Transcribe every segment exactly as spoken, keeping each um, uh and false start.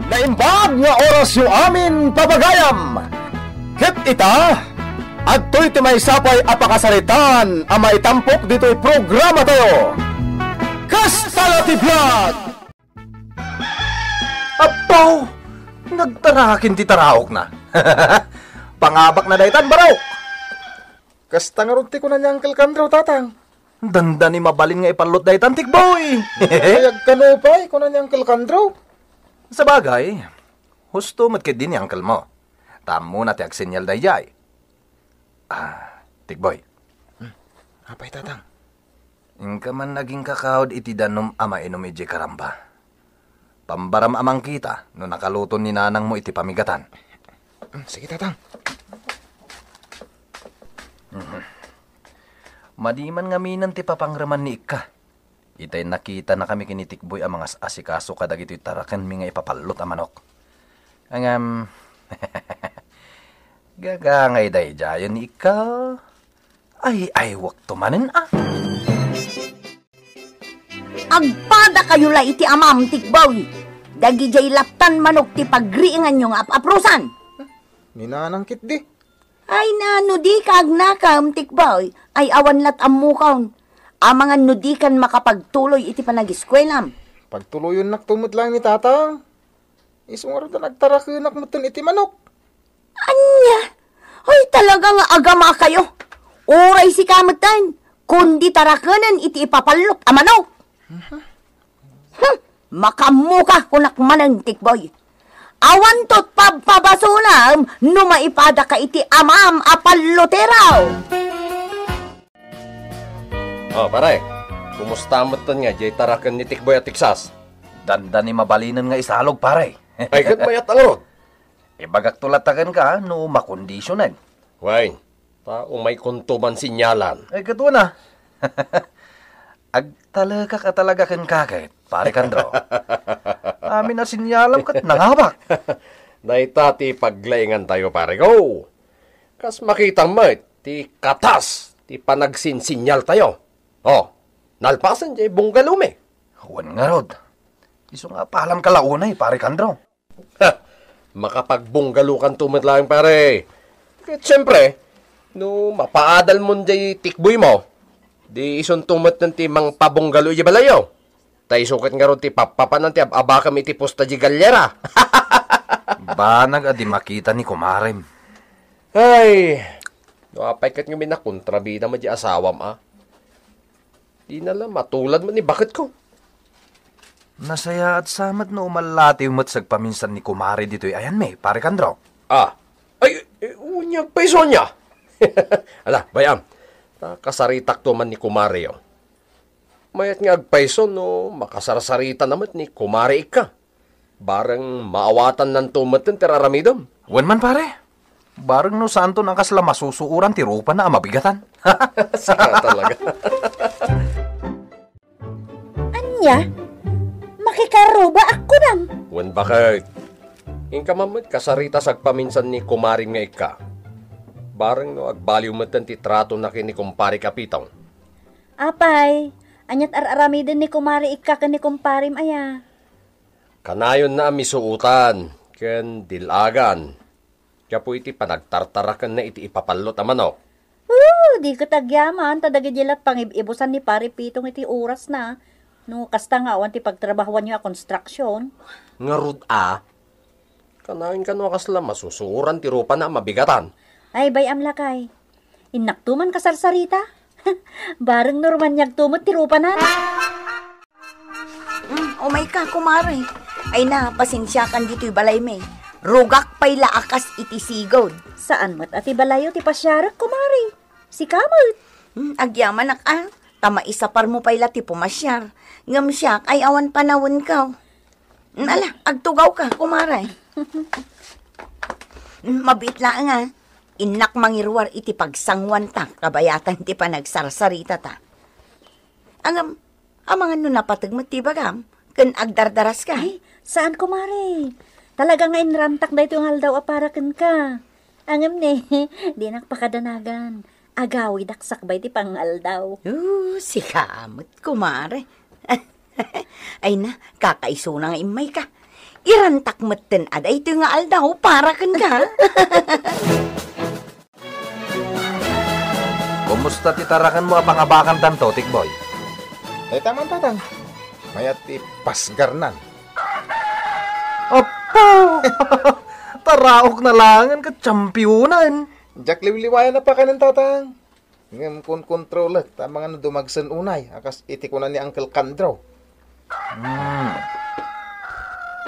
Naimbag nga orasyo amin, pagayam! Ket ita, adtoy ti maysa pay a pakasaritaan a maitampok ditoy programatayo. Kasta la ti biag! Apo! Nagtaraken ti taraokna. Pangabakna daytan, barok! Kasta ngarud ti kuna ni Uncle Kandro, Tatang. Dandani mabalin nga ipallot daytan, Tikboy. Ay, agkano pay, kuna ni Uncle Kandro. Sabagay, husto met ketdi ni uncle mo. Ta ammona ti agsenyal daydiay. Ah, Tikboy. Hmm. Apay, Tatang? Inka man aginkakaod iti danum a mainum idiay karamba. Pambaram a mangkita no nakaluton ni nanangmo iti pamigatan. Hmm, sige, Tatang. Mhm. Madi man ngamin ti papangreman ni Ikka. Itay nakitanakami ken ni Tikboy a mangas-asikaso kadagitoy tarakenmi nga ipapallot a manok. Ngem, gagangay daydiayen ni Ikka. Ay-aywekto manen a. Agpadakayo la iti amam, Tikboy. Dagidiay lattan manok ti pagriinganyo nga ap-aprosan. Ni nanang ketdi. Ay na, no dika agnakem, Tikboy, ay awan lat ammokon. Amangan no dikan makapagtuloy iti panagiskuelam. Pagtuloyonnakto met laeng ni Tatang. Isu ngarud a nagtarakenak metten iti manok. Ania? Ay, talaga nga agamakayo. Uray sika metten, kundi tarakenen iti ipapallot a manok. Mhm. Hmm, makaammoka, kunak manen, Tikboy. Awanto pabpabasolem no maipadaka iti amam a pallotero. Oh, pare, kumusta metten nga diay taraken ni Tikboy a Texas? Dandani mabalinen nga isalog, pare. Ay, ket mayat a ngarud. Ibagakto latta kenka no makondisionen. Wen, ta umaykonto man sinyalan. Ay, ket wen a. Agtalekak a talaga kenka ket, pare Kandro. Amin a sinyalam ket nangabak. Dayta ti paglaingantayo, pareko. Kas makitam met ti katas ti panagsinsinyaltayo. Oh, nalpasen diay bungalomi. Wen ngarud. Isu nga apalanka la unay, pare Kandro. Ha! Makapagbunggalokanto met laeng, pare. Ket siempre, no mapaadalmon diay tikboymo, di isunto met ti mangpabunggalo idiay balayyo. Ta isu ket ngarud ti pappapanan ti ab-abakem iti pusta diay galyera. Banag a di makita ni kumarem. Ay, no apay ket ngamin a kontrabida met diay asawam a. Dina la matulad met ni baketko. Nasayaat sa met no umallatiw met sagpaminsan ni kumare ditoy ayanmi, pare Kandro. Ah, ay, eh, unya pay, Sonia. Ala, bay-am, ta kasaritakto man ni kumareyo. Mayat nga agpayso no makasarsaritana met ni kumare Ikka. Bareng maawatannanto metten ti ar-aramidem. Wen man, pare. Bareng no saanton a kasla masusuoran ti rupana a mabigatan. Sika talaga. Ania? Makikarubaak kunam? Wen baket. Inka man met kasarita sagpaminsan ni kumarem nga Ikka. Bareng no agbaliw metten ti tratona ken ni kumpare Kapitong. Apay, aniat ar-aramiden ni kumare Ikka ken ni kumparem aya? Kanayonna a misuotan ken dil-agan gapu iti panagtartarakenna iti ipapallot a manok. Oh, di ket agyaman ta dagiti lat pangib-ibusan ni Pare Pitong iti orasna. No kasta nga awan ti pagtrabahoanyo a konstruksion. Ngarud a, kanayon kano a kasla masusuoran ti rupana a mabigatan. Ay, bay-am lakay. Innakto man kasarsarita. Bareng no rumaniagto met ti rupana. Mm, umayka, kumare. Ay na, pasensiakan ditoy balaymi. Rugak pay la a kas iti sigud. Saan met a ti balayyo ti pasiarek, kumare? Sika met. Mm, agyamanak a, ta maisaparmo pay la ti pumasiar. Ngem siak ay awan panawenko. Mm, ala, agtugawka, kumare. Mm, mabiit laeng a. Innak mangiruar iti pagsanguanta, kabayatan ti panagsarsaritata. Ngem, amangan no napateg met ti ibagam, ken agdardaraska. Ay, saan, kumare. Talaga nga inrantak daytoy nga aldaw a para kenka. Ngem ne, dinak pakadanagan. Agawidak sakbay ti pangaldaw. Oh, sika met, kumare. Ay na, kakaisuna nga immayka. Irantak metten a daytoy nga aldaw para kenka. Kumusta ti tarakenmo a pangabakantanto, Tikboy? Dayta man, Tatang. Mayat ti pasgarnan. Apo! Taraok na langen ket championan. Diak liwliwayan a pakanen, Tatang. Ngem kunkontrolek ta amangan no dumagsen unay a kas iti kuna ni Uncle Kandro. Hmm.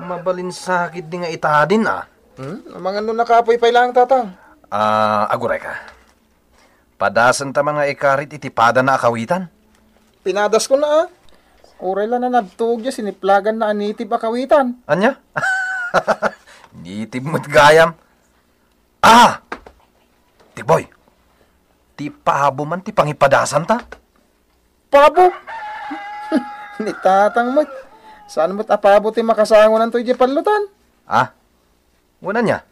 Mabalin sakit di nga itadin, ah. Hmm? Amangan no nakapoy pay lang, Tatang. Ah, aguray ka. Padasenta man nga ikarit iti padana a kawitan. Pinadas ko na, ah. Uray la nanabtuog ya siniplagan na a native a kawitan. Anya? Native met gayam. Ah! Tikboy, ti pabo man ti pangipadasanta. Pabo? Ni Tatang met. Saan met a pabo ti makasangonanto idiay pallotan? Ah? Wen ania?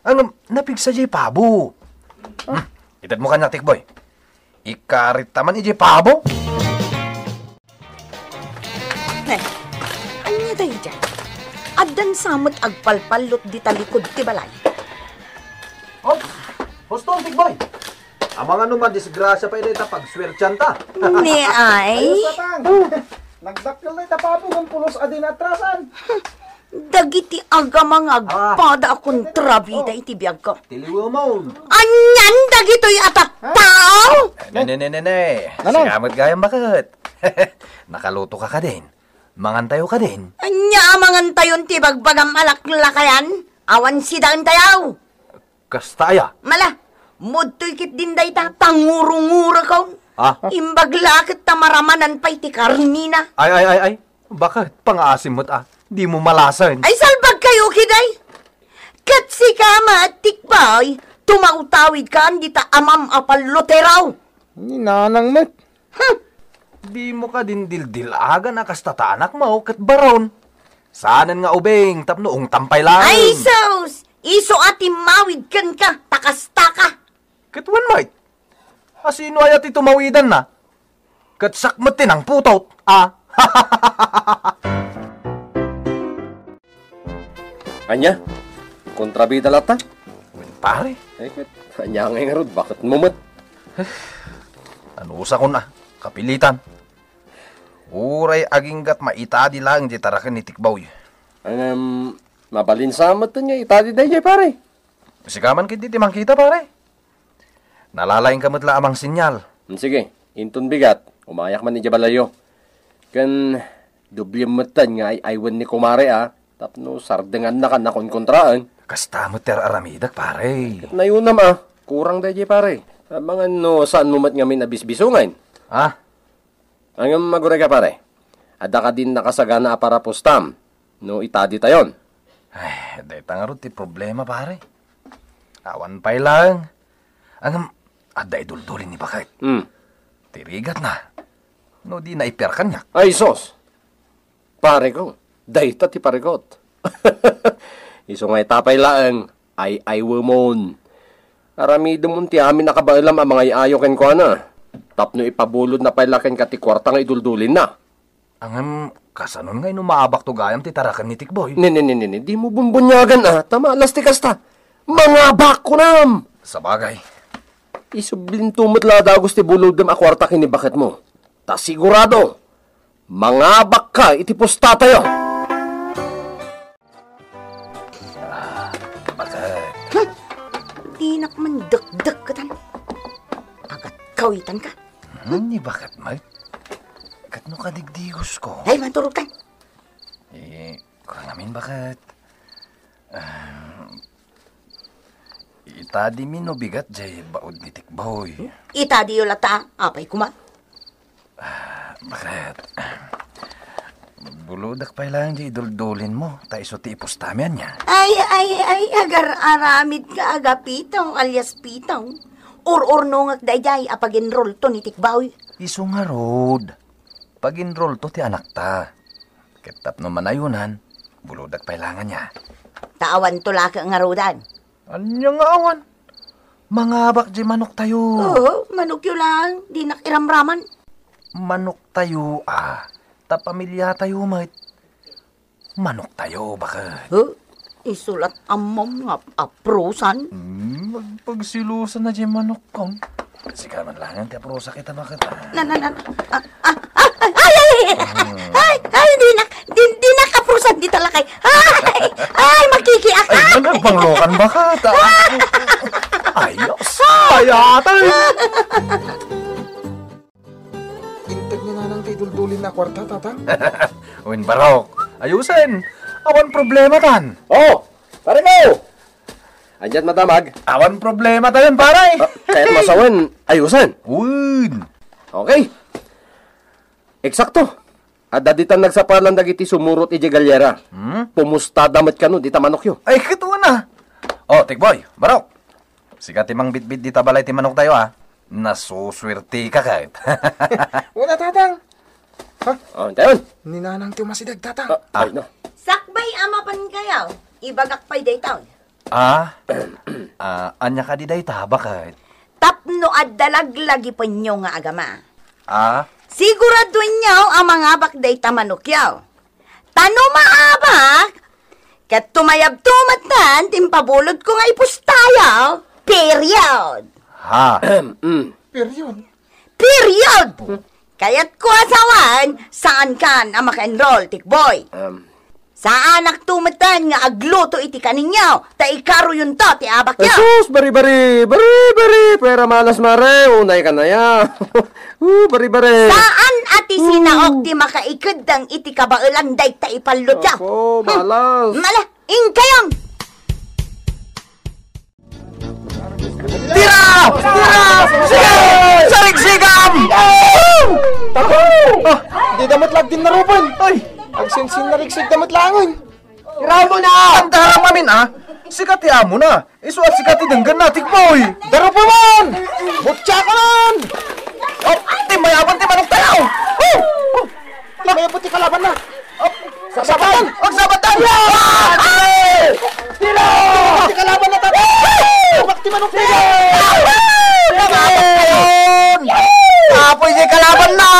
Ngem napigsa diay pabo. Hmm, itedmo kaniak, Tikboy. Ikarit ta man idiay pabo. Eh, ania daydiay? Addan sa met agpalpallot dita likud ti balay. Ops! Husto, Tikboy! Amangan no madisgrasia pay dayta pagsuertianta. Ni ay? Ayos, Tatang. Nagdakkel dayta pabo ngem pulos a di naatrasan. Dagiti agamang agpada a kontrabida iti biagko. Tiliwemon. Anian dagitoy a tattao? Ne, ne, ne, ne, ne. Nanang. Sika met gayam baket. Nakaluto ka kadin? Mangantayo kadin? Ania a mangantayon ti bagbagam a laklakayan? Awan sidaentayo. Kasta aya? Mala, mudtoy ket din dayta, tangurungureko. Ah? Imbag la ket ta maramanan pay ti karnina. Ay, ay, ay, ay. Baket, pangaasim met a. Dimo malasen. Ay, salbagkayo, kiday. Ket sika met, Tikboy, tumawtawidkan dita amam a pallotero. Ni Nanang met. Hmm. Dimo kadin dildilagan a kasta ta anakmo ket baron. Saanen nga ubing tapno ungtam pay laeng. Ay, sus! Isu a timmawid kenka, ta kasta ka. Ket wen met. Asino aya ti tumawidanna? Ket sak met ti nangputot, a? Ania? Kontrabida latta? Wen, pare. Ay, ket, ania ngay ngarud, baket mo met? Anusakon a, kapilitan. Uray aginggat maitadi laeng ti taraken ni Tikboy. Ngem, mabalin sa met nga itadi daydiay, pare. Sika man ketdi ti mangkita, pare. Nalalaingka met la a mangsenyal. Hmm, sige, inton bigat, umayak man idiay balayyo. Ken, dubliem metten nga ay-aywen ni kumare, a, tapno sardengannakan a konkontraen. Kasta met ti ar-aramidek, pare. Ket nayonam, a, kurang daydiay, pare. Amangan no saanmo met ngamin a bisbisungen. Ah? Ngem, aguray ka, pare. Adda kadin nakasagana a parapostam no itaditayon? Ay, dayta ngarud ti problema, pare. Awan pay laeng. Ngem, adda iduldulin ni baket. Hmm. Ti rigatna, no di naipiar kaniak. Ay, sus! Pareko, dayta ti parikot. Isu nga ita pay laeng, ay-aywemon. Aramidemon ti amin a kabaelam a mangay-ayo kenkuana. Tapno ipabulodna pay la kenka ti kuarta nga iduldulinna. Ngem, kasanon nga inumaabakto gayam ti taraken ni Tikboy? Ne, ne, ne, ne, ne, dimo bumbuniagan a, ta malas ti kasta. Mangabak, kunam! Sabagay. Isublinto met la a dagus ti bulodem a kuarta ken ni baketmo. Ta sigurado, mangabakka iti pustatayo. Ah, baket. Hmm. Dinak man dekdekketan. Agatkawitanka. Hmm, ni baket met. Ket no kadigdigos ko. Ay, maturog tan. Eh, kurang amin baket. Ah, itadimi no bigat jay baud ni Tikboy. Itadiyo latta, apay koma? Ah, baket. Bulodek pay laeng jay iduldulinmo, ta isu ti ipustami ania. Ay, ay, ay, agar-aramidka, agapitaw, alias pitaw. Ur-urnongek dayjay a pag-enrolto ni Tikboy. Isu ngarud, pag-enrolto ti anakta. Ket tapno manayonan, bulodek pay laeng ania. Ta awanto la ket ngarudan. Ania nga awan? Mangabak jay manoktayo. Oo, manokyo laeng, dinak iramraman. Manoktayo, a, ta pamiliatayo met. Manoktayo, baket. Huh? Isu la't ammom nga ap-, aprosan? Hmm, agpagsilusan na diay manokko. Sika man laeng ti aprosak ita, baket, ah. Na, na, na, ah, ah, ah, ay, ay, ay, ay, ay, ay, dinak, di, dinak aprosan dita lakay. Ay, ay, makikiak. Ay, man, agpanglokan, baket, ah. Ay, ay, atay. Inted ni Nanang ti iduldulin a kuarta, Tatang? Wen, barok. Ayusen. Awan problematan. Oh, pare ko! Ania't madamag? Awan problematayon, pare. Ah, kaya't masawen, ayusen. Wen. Okay. Eksakto. Adda ditan nagsapalan dagiti sumurot idiay galyera. Hmm? Pumustada met kano dita manokyo. Ay, ket una. Oh, Tikboy, barok. Sika ti mangbitbit dita balay ti manoktayo, a. Nasusuertika ket. Una, Tatang. Ha? Oh, dayon. Ni Nanang ti umasideg, Tatang. Ah, ah. Ay, no. Sakbay a mapankayo, ibagak pay daytoy. Ah? Ah, ania kadi dayta, baket? Tapno adda laglagipenyo nga agama. Ah? Siguraduenyo a mangabak dayta manokyo. Ta no maabak, ket tumayabto met ti impabulodko nga ipustayo. Period. Ha? Mm. Period. Period! Kayatko a sawen, saankan a maka-enroll, Tikboy. Um. Saanakto metten nga agluto iti kaninyo, ta ikaruyonto ti abakyo. Jesus, bari, bari, bari, bari, puera malas, mare, unay ka na ya. Uh, bari, bari. Saan a ti sinaok ti makaikeddeng iti kabaelan dayta ipallutyo? Apo, hmm. Malas. Mala, inkayon! Tira! Tira! Sige! Sarigsigam! Tako! Ah, di damat lagdin narupan. Ay! Agsinsin narigsig damat langen. Iraw mo na! Andaram amin, ah! Sika ti amo na! Isu a sika ti denggen na, Tikboy! Darupa man! Butya ka man! Oh, ti mayaban ti manoktayo! Oh! Oh! Ti mayaban ti kalaban na! Oh! Sagsabatan! Sagsabatan! Ay! Tira! Ti kalaban na, Tatang! Ay! Ti manoktayo! Ay! Tira! Kapoy ti kalaban na!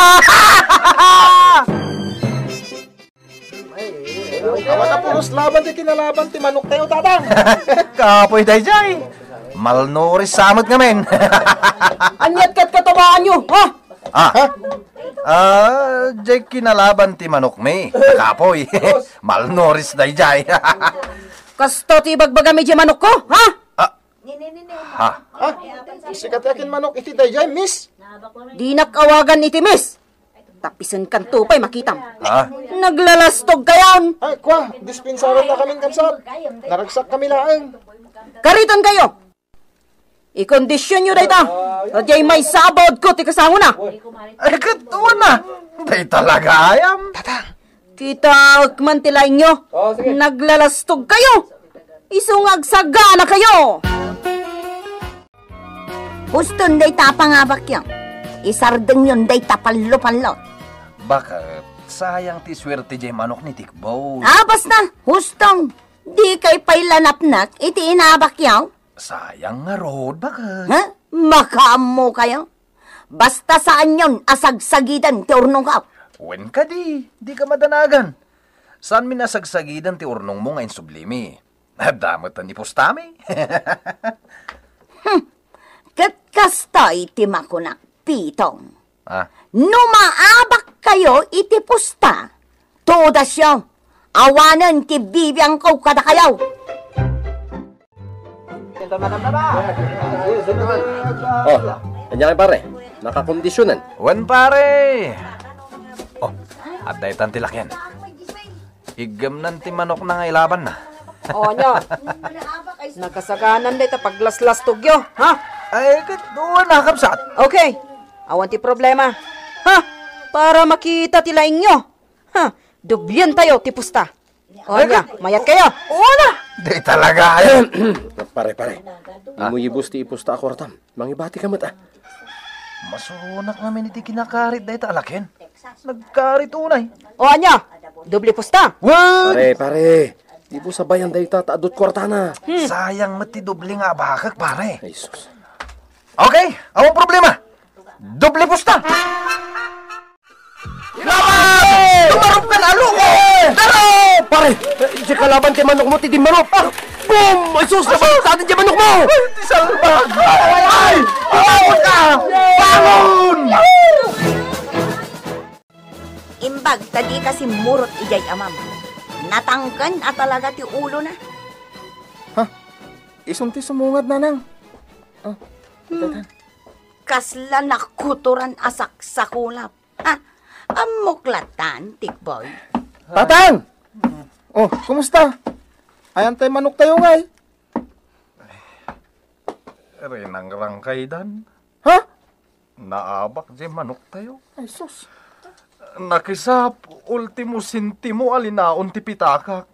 Awan a puros laban ti kinalaban ti manoktayo, Tatang. Kapoy daydiay. Malnourished sa met ngamin. Ania't ket katubaanyo, ha? Ah. Ha? Ah, diay kinalaban ti manokmi. Kapoy. Malnourished daydiay. Kasta ti ibagbagam idiay manokko, ha? Ah. Ha? Ah, sika ti akin manok iti daydiay, miss? Dinak awagan iti miss. Tapisenkanto pay makitam. Ha? Naglalastogkayon. Ay, kwa, dispensaran na kamin, kabsat. Naragsak kami laeng. Karitan kayo. Ikondisyonyo dayta. Diay maysa a baudko ti kasangona. Ay, ket una. Dayta la gayam. Tatang. Kitaek man ti laingyo. Oh, sige. Naglalastog kayo. Isu nga agsagana kayo. Huston dayta a pangabakyo. Isardengyon dayta pallo-pallo. Baket, sayang ti suerte diay manok ni Tikboy. Ah, basta, huston. Dikay pay la napnek iti inabakyo. Sayang ngarud, baket. Ha? Makaammo kayo? Basta saanyon a sagsagiden ti urnongko. Wen kadi, dika madanagan. Saanmin a sagsagiden ti urnongmo nga insublimi. Adda met ni pustami. Hmm. Ket kasta iti makunak, Pitong. Ah. No maabak kayo iti pusta, tudasyo, awanen ti bibiangko kadakayo. Oh, ania ngay, pare? Nakakondisionen? Wen, pare. Oh, adda itan ti lakyan. Iggemnan ti manokna nga ilabanna. Oh, ania? Nakasaganan dayta paglaslastogyo, ha? Ay, ket, wen a, kabsat. Okay. Awan ti problema. Ha? Para makita ti laingyo. Ha? Doblientayo ti pusta. O, ania, mayat kayo? Wala! Di talaga, ay. Pare, pare. Ah. Dimo ibus ti ipusta a kuartam. Mangibatika met, ah. Masuronak ngamin iti kinakarit dayta a laken. Nagkarit unay. O, ania? Doble pusta? What? Pare, pare. Dimo sabayan dayta ta adut kuartana. Hmm. Sayang met ti doble nga abakek, pare. Ay, sus. Okay, awan problema. Doble pusta! Laban! Tumarup ka na, Luko! Darup! Pare, eh, di kalaban ti manokmo ti dimmarup. Ah! Boom! Ay, sus! Nabaltadan ti manokmo! Ay, ti salbag! Ay! Ay! Bangon ka! Bangon! Imbag ta dika simmurot idiay amam. Natangken a talaga ti ulona. Ha? Isun ti sumungad, Nanang. Oh, Hmm. Tatang. Kasla nakutoran a saksakulap. Ha? Ammok latan, Tikboy. Tatang! Oh, kumusta? Ayan tay manok tayo, ngay? Rinangrang kaydan. Ha? Naabak di manok tayo. Ay, sus. Nakisap, ultimo sentimo a linaon ti pitakak.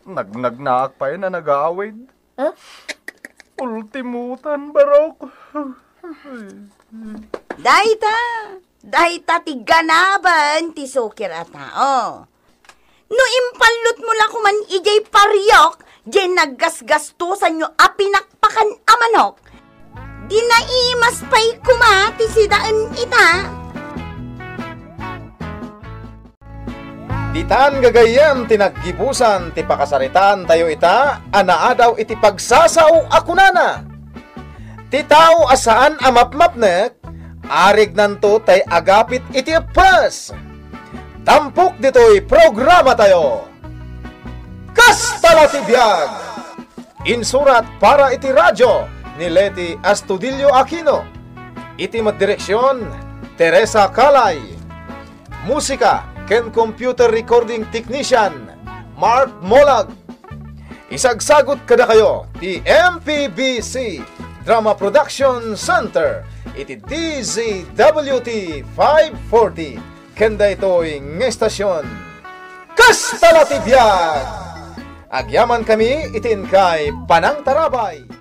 Nagnagnaak pay a nagaawid. Ha? Ultimotan, barok. Dayta, dayta ti ganaben ti sukir a tao. No impallutmo la koman idiay pariok, diay naggasgastosanyo a pinakpakan a manok, di naimas pay koma ti sidaen ita. Ditan gagayyem ti naggibusan ti pakasaritaan tayo ita a naadaw iti pagsasao a kunana, "Ti tao a saan a mapmapnek, arignanto tay agapit iti eppes." Tampok ditoy programa tayo. Kasta la ti biag! Insurat para iti radio ni Leti Astudillo Aquino. Iti met direksion, Teresa Calay. Musika ken computer recording technician, Mark Molag. Isagsagut kadakayo ti M P B C Drama Production Center iti D Z W T five forty ken daytoy nga estasion. Kasta la ti biag! Agyaman kami iti inkay panangtarabay.